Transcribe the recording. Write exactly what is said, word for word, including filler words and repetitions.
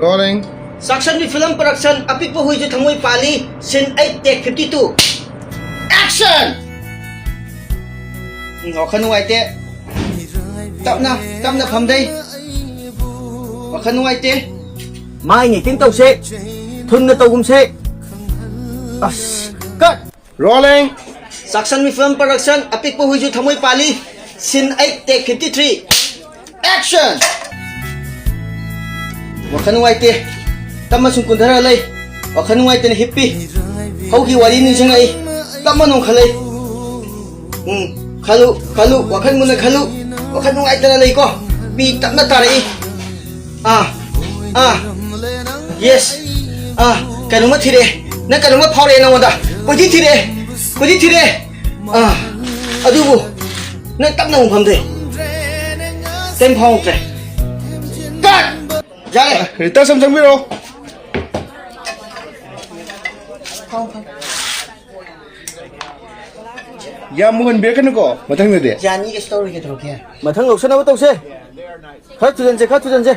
Rolling. ꯆꯥꯛꯁꯟꯕꯤ film production, ꯑꯄꯤꯛꯄ ꯍꯨꯏꯁꯨ ꯊꯃꯣꯏ ꯄꯥꯜꯂꯤ, ꯁꯤꯟ ꯑꯩꯠ, ꯇꯦꯛ ꯐꯤꯐꯇꯤ ꯇꯨ꯫ ꯑꯦꯛꯁꯟ! ꯎꯝ, ꯋꯥꯈꯜ ꯅꯨꯡꯉꯥꯏꯇꯦ꯫ ꯇꯞꯅ, ꯇꯞꯅ ꯐꯝꯗꯩ꯫ ꯋꯥꯈꯜ ꯅꯨꯡꯉꯥꯏꯇꯦ꯫ ꯃꯥꯏ ꯅꯦꯛꯇꯤꯡ ꯇꯧꯁꯦ꯫ ꯊꯨꯅ ꯇꯧꯒꯨꯝꯁꯦ꯫ ꯑꯁ, ꯀꯠ! ꯔꯣꯂꯤꯡ! ꯆꯥꯛꯁꯟꯕꯤ ꯐꯤꯂꯝ ꯄ꯭ꯔꯗꯛꯁꯟ, ꯑꯄꯤꯛꯄ ꯍꯨꯏꯁꯨ ꯊꯃꯣꯏ ꯄꯥꯜꯂꯤ, ꯁꯤꯟ ꯑꯩꯠ, ꯇꯦꯛ ꯐꯤꯐꯇꯤ ꯊ꯭ꯔꯤ꯫ ꯑꯦꯛꯁꯟ! ꯋꯥꯈꯜ ꯅꯨꯡꯉꯥꯏꯇꯦ꯫ ꯇꯞꯅ ꯁꯨꯝ ꯀꯨꯟꯊꯔ ꯂꯩ꯫ ꯋꯥꯈꯜ ꯅꯨꯡꯉꯥꯏꯇꯅ ꯍꯤꯞꯄꯤ꯫ ꯍꯧꯒꯤ ꯋꯥꯔꯤ ꯅꯤꯡꯁꯤꯡꯉꯛꯏ꯫ ꯇꯞꯅ ꯅꯣꯡꯈꯠꯂꯛꯏ꯫ ꯎꯝ, ꯈꯜꯂꯨ, ꯈꯜꯂꯨ, ꯋꯥꯈꯜ ꯃꯨꯟꯅ ꯈꯜꯂꯨ꯫ ꯋꯥꯈꯜ ꯅꯨꯡꯉꯥꯏꯇꯅ ꯂꯩꯀꯣ꯫ ꯄꯤ ꯇꯞꯅ ꯇꯥꯔꯛꯏ꯫ ꯑꯥ, ꯑꯥ, ꯌꯦꯁ꯫ ꯑꯥ, ꯀꯩꯅꯣꯝꯃ ꯊꯤꯔꯛꯑꯦ꯫ ꯅꯪ ꯀꯩꯅꯣꯝꯃ ꯐꯥꯎꯔꯛꯑꯦ ꯅꯪꯉꯣꯟꯗ꯫ ꯀꯣꯏꯊꯤ ꯊꯤꯔꯛꯑꯦ꯫ ꯀꯣꯏꯊꯤ ꯊꯤꯔꯛꯑꯦ꯫ ꯑꯥ, ꯑꯗꯨꯕꯨ ꯅꯪ ꯇꯞꯅ ꯑꯃꯨꯛ ꯐꯝꯗꯦ꯫ ꯀꯩꯝ ꯐꯥꯎꯔꯛꯇ꯭ꯔꯦ꯫ ꯀꯠ! ꯌꯥꯔꯦ꯫ ꯔꯤꯇꯥ, ꯁꯝ ꯁꯪꯕꯤꯔꯣ꯫ ꯌꯥꯝ ꯃꯨꯍꯟꯕꯤꯔꯛꯀꯅꯨꯀꯣ ꯃꯊꯪꯗꯗꯤ꯫ ꯌꯥꯅꯤꯒ ꯇꯧꯔꯤꯒꯦ ꯇꯧꯔꯛꯀꯦ꯫ ꯃꯊꯪ ꯂꯧꯁꯟꯅꯕ ꯇꯧꯁꯦ꯫ ꯈꯔ ꯊꯨꯖꯟꯁꯦ, ꯈꯔ ꯊꯨꯖꯟꯁꯦ꯫